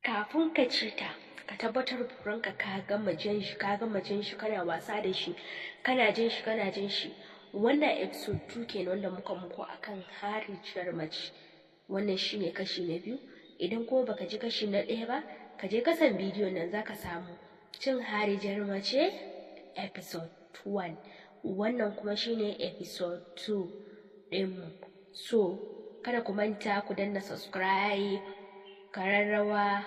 Kafin ka ci ta, ka tabbatar buranka ka gama jan shi, ka gama jan shi, kana wasa da shi, kana jan shi, kana jan shi. Wannan episode 2 kenan wanda muka muku akan harijiyar mace. Wannan shine kashi na 2. Idan kuma baka ji kashi na 1 ba, ka je kasan bidiyon nan, zaka samu cin harijiyar mace episode 1. Wannan kuma shine episode 2 ɗinmu. So kada ku manta ku danna subscribe, kararrawa,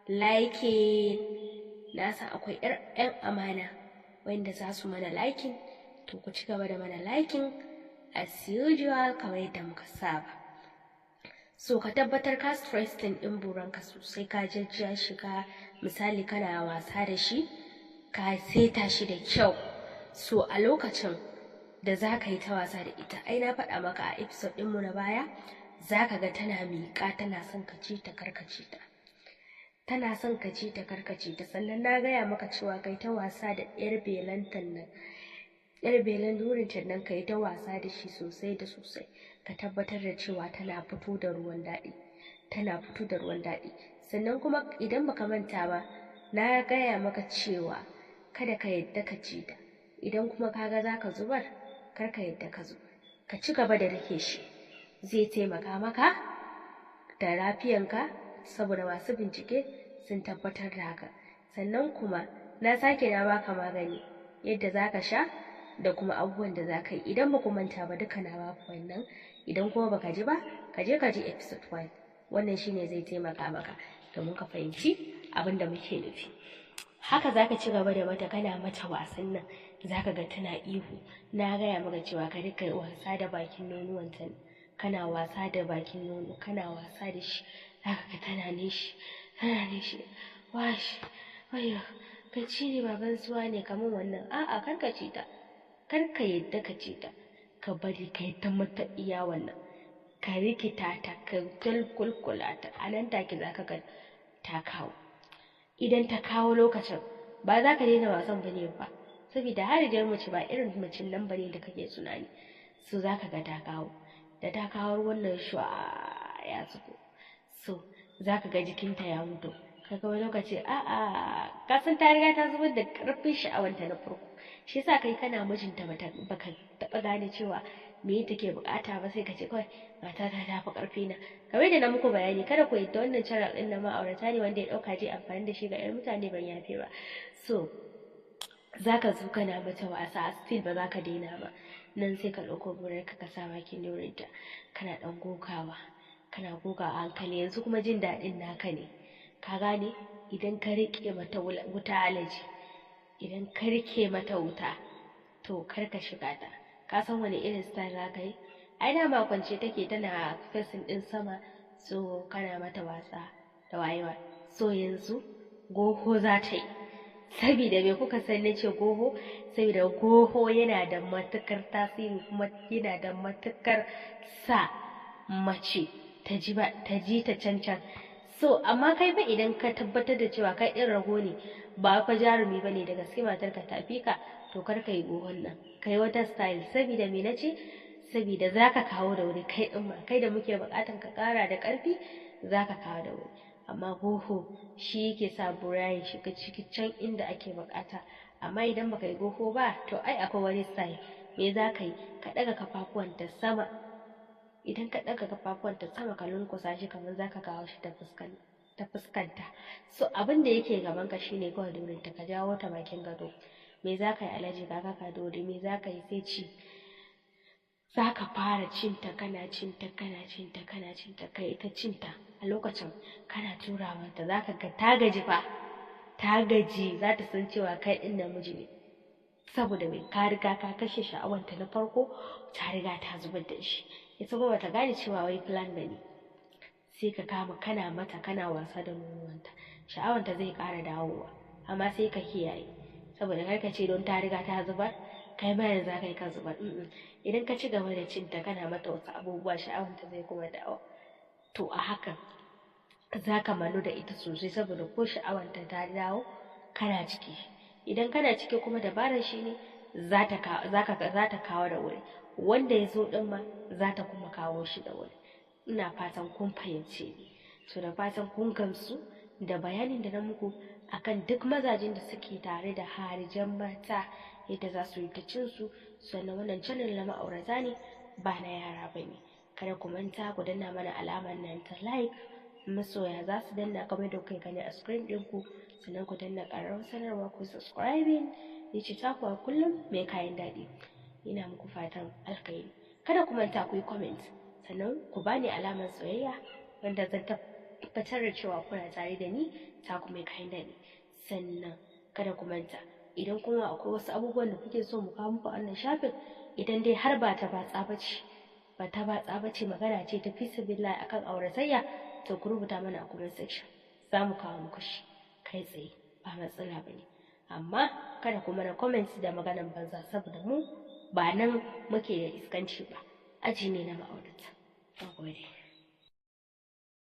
liking. Na san akwai 'yan amana wanda za su mana liking, to ku ci gaba da mana liking as usual kamar yadda muka saba. So ka tabbatar ka stressing ɗin buranka sosai, ka jajja shi, ka misali kana wasa da shi, ka seta shi da kyau. So a lokacin da za ka yi ta wasa da ita, ai na faɗa maka a episode ɗinmu na baya, za ka ga tana miƙa, tana son ka ci ta, kar ka ci ta. Tana son ka ci ta, kar ka ci ta. Sannan na gaya maka cewa kai ta wasa da ƴar belantan nan, ƴar belan durinta nan, ka yi ta wasa da shi sosai da sosai. Ka tabbatar da cewa tana fito da ruwan daɗi, tana fito da ruwan daɗi. Sannan kuma idan baka manta ba, na gaya maka cewa kada ka yadda ka ci ta. Idan kuma ka ga za ka zubar, kar ka yadda ka zubar, ka ci gaba da rike shi, zai taimaka maka da lafiyanka, saboda masu bincike sun tabbatar da haka. Sannan kuma na sake na baka magani yadda za ka sha da kuma abubuwan da za ka yi. Idan ba ku manta ba, duka na baku wannan. Idan kuma baka ji ba, ka je ka ji episode 1. Wannan shine zai taimaka maka domin ka fahimci abin da muke nufi. Haka zaka ci gaba da mata, kana mata wasan nan, zaka ga tana ihu. Na gaya maka cewa ka rika wasa da bakin nonuwanta, kana wasa da bakin nono, kana wasa da shi, zaka ga tana nishi, tana nishi, wash, wayo, ka ci ni baban suwa ne kamar wannan. A'a, kar ka ci ta, kar ka yadda ka ci ta. Ka bari ka yi ta mata iya wannan, ka rikita ta, ka kulkula ta. A nan take zaka ga ta kawo. Idan ta kawo lokacin, ba za ka daina wasan ba ne ba, saboda harijiyar mace ba irin macen nan bane da kake tunani. So za ka ga ta kawo, da ta kawo wannan shuwa ya zubo, so za ka ga jikinta ya mutu. Kaga wani lokaci, a'a, ka san ta riga ta zubar da karfin sha'awanta na farko, shi yasa kai kana mijinta baka taɓa gane cewa me take bukata ba, sai ka ce kawai matata ta fi karfi na. Kamar da na muku bayani, kada ku yadda wannan channel din na ma'aurata ne, wanda ya dauka je amfani da shi ga 'yar mutane, ban yafe ba. So zaka zo kana mata wasa, still ba za ka daina ba. Nan sai ka ɗauko burarka, ka sa bakin durinta, kana ɗan gogawa, kana gogawa a hankali. Yanzu kuma jin daɗin naka ne, ka gane? Idan ka riƙe mata wuta, alaji, idan ka riƙe mata wuta, to kar ka shiga ta. Ka san wani irin style za ka yi? Ai dama kwance take, tana facing ɗin sama. So kana mata wasa da wayewa, so yanzu goho za ta yi. Sabida me kuka san nace goho? Saboda goho yana da matukar tasiri, kuma yana da matukar sa mace ta ji ba ta ji ta cancan. So amma kai fa, idan ka tabbatar da cewa kai ɗin rago ne, ba fa jarumi bane da gaske, matarka ta fi ka, to kar ka yi gohon nan, kai wata style. Saboda me nace? Saboda zaka kawo da wuri. Kai ɗin ma, kai da muke buƙatan ka ƙara da ƙarfi, zaka kawo da wuri. Amma goho shi yake sa bura ya shiga ciki can inda ake buƙata. Amma idan baka yi goho ba, to ai akwai wani style. Me za ka yi? Ka ɗaga kafafuwanta sama. Idan ka ɗaga kafafuwanta sama, ka lunkusa shi kamar zaka kawo shi ta fuskan ta fuskanta. So abin da yake gaban ka shine kawai durinta, ka jawo ta bakin gado. Me za ka yi, alhaji? Ka ka dori. Me za ka yi? Sai ci. Za ka fara cinta, kana cinta, kana cinta, kana cinta, kai ta cinta. A lokacin kana tura mata, za ka ga ta gaji fa, ta gaji. Za ta san cewa kai ɗin namiji ne, saboda mai ka riga ka kashe sha'awanta na farko, ta riga ta zubar da shi. Ita kuma bata gane cewa wai plan bane. Sai ka kama kana mata, kana wasa da nonuwanta, sha'awanta zai ƙara dawowa. Amma sai ka kiyaye, saboda kar ka ce don ta riga ta zubar, kai ma yanzu za ka yi ka zubar. Idan ka ci gaba da cinta, kana mata wasu abubuwa, sha'awanta zai kuma dawo. To a hakan za ka manu da ita sosai, saboda ko sha'awanta ta dawo, kana ciki. Idan kana ciki kuma, dabarar shi ne za ta kawo da wuri. Wanda ya zo ɗin ma za ta kuma kawo shi da wuri. Ina fatan kun fahimce ni. To da fatan kun gamsu. da bayanin da na muku akan duk mazajen da suke tare da harijan mata, yadda za su yi ta cin su. Sannan wannan channel na ma'aurata ne, ba na yara ba ne. Kada ku manta ku danna mana alamar nan ta like, masoya za su danna kamar da kuke gani a screen ɗinku. Sannan ku danna ƙararrawar sanarwa, ku subscribing. Ni ce taku a kullum mai kayan daɗi, ina muku fatan alkhairi. Kada ku manta ku yi comment, sannan ku bani alamar soyayya wanda zan tabbatar da cewa kuna tare da ni, taku mai kayan daɗi. Sannan kada ku manta, idan kuma akwai wasu abubuwan da kuke so mu kawo muku a wannan shafin, idan dai har ba ta batsa bace, ba ta batsa bace, magana ce ta fisabilillahi akan auratayya, to ku rubuta mana a comment section, za mu kawo muku shi kai tsaye, ba matsala ba ne. Amma kada ku mana comment da maganan banza, saboda mu ba nan muke da iskanci ba, aji ne na ma'aurata. Na gode.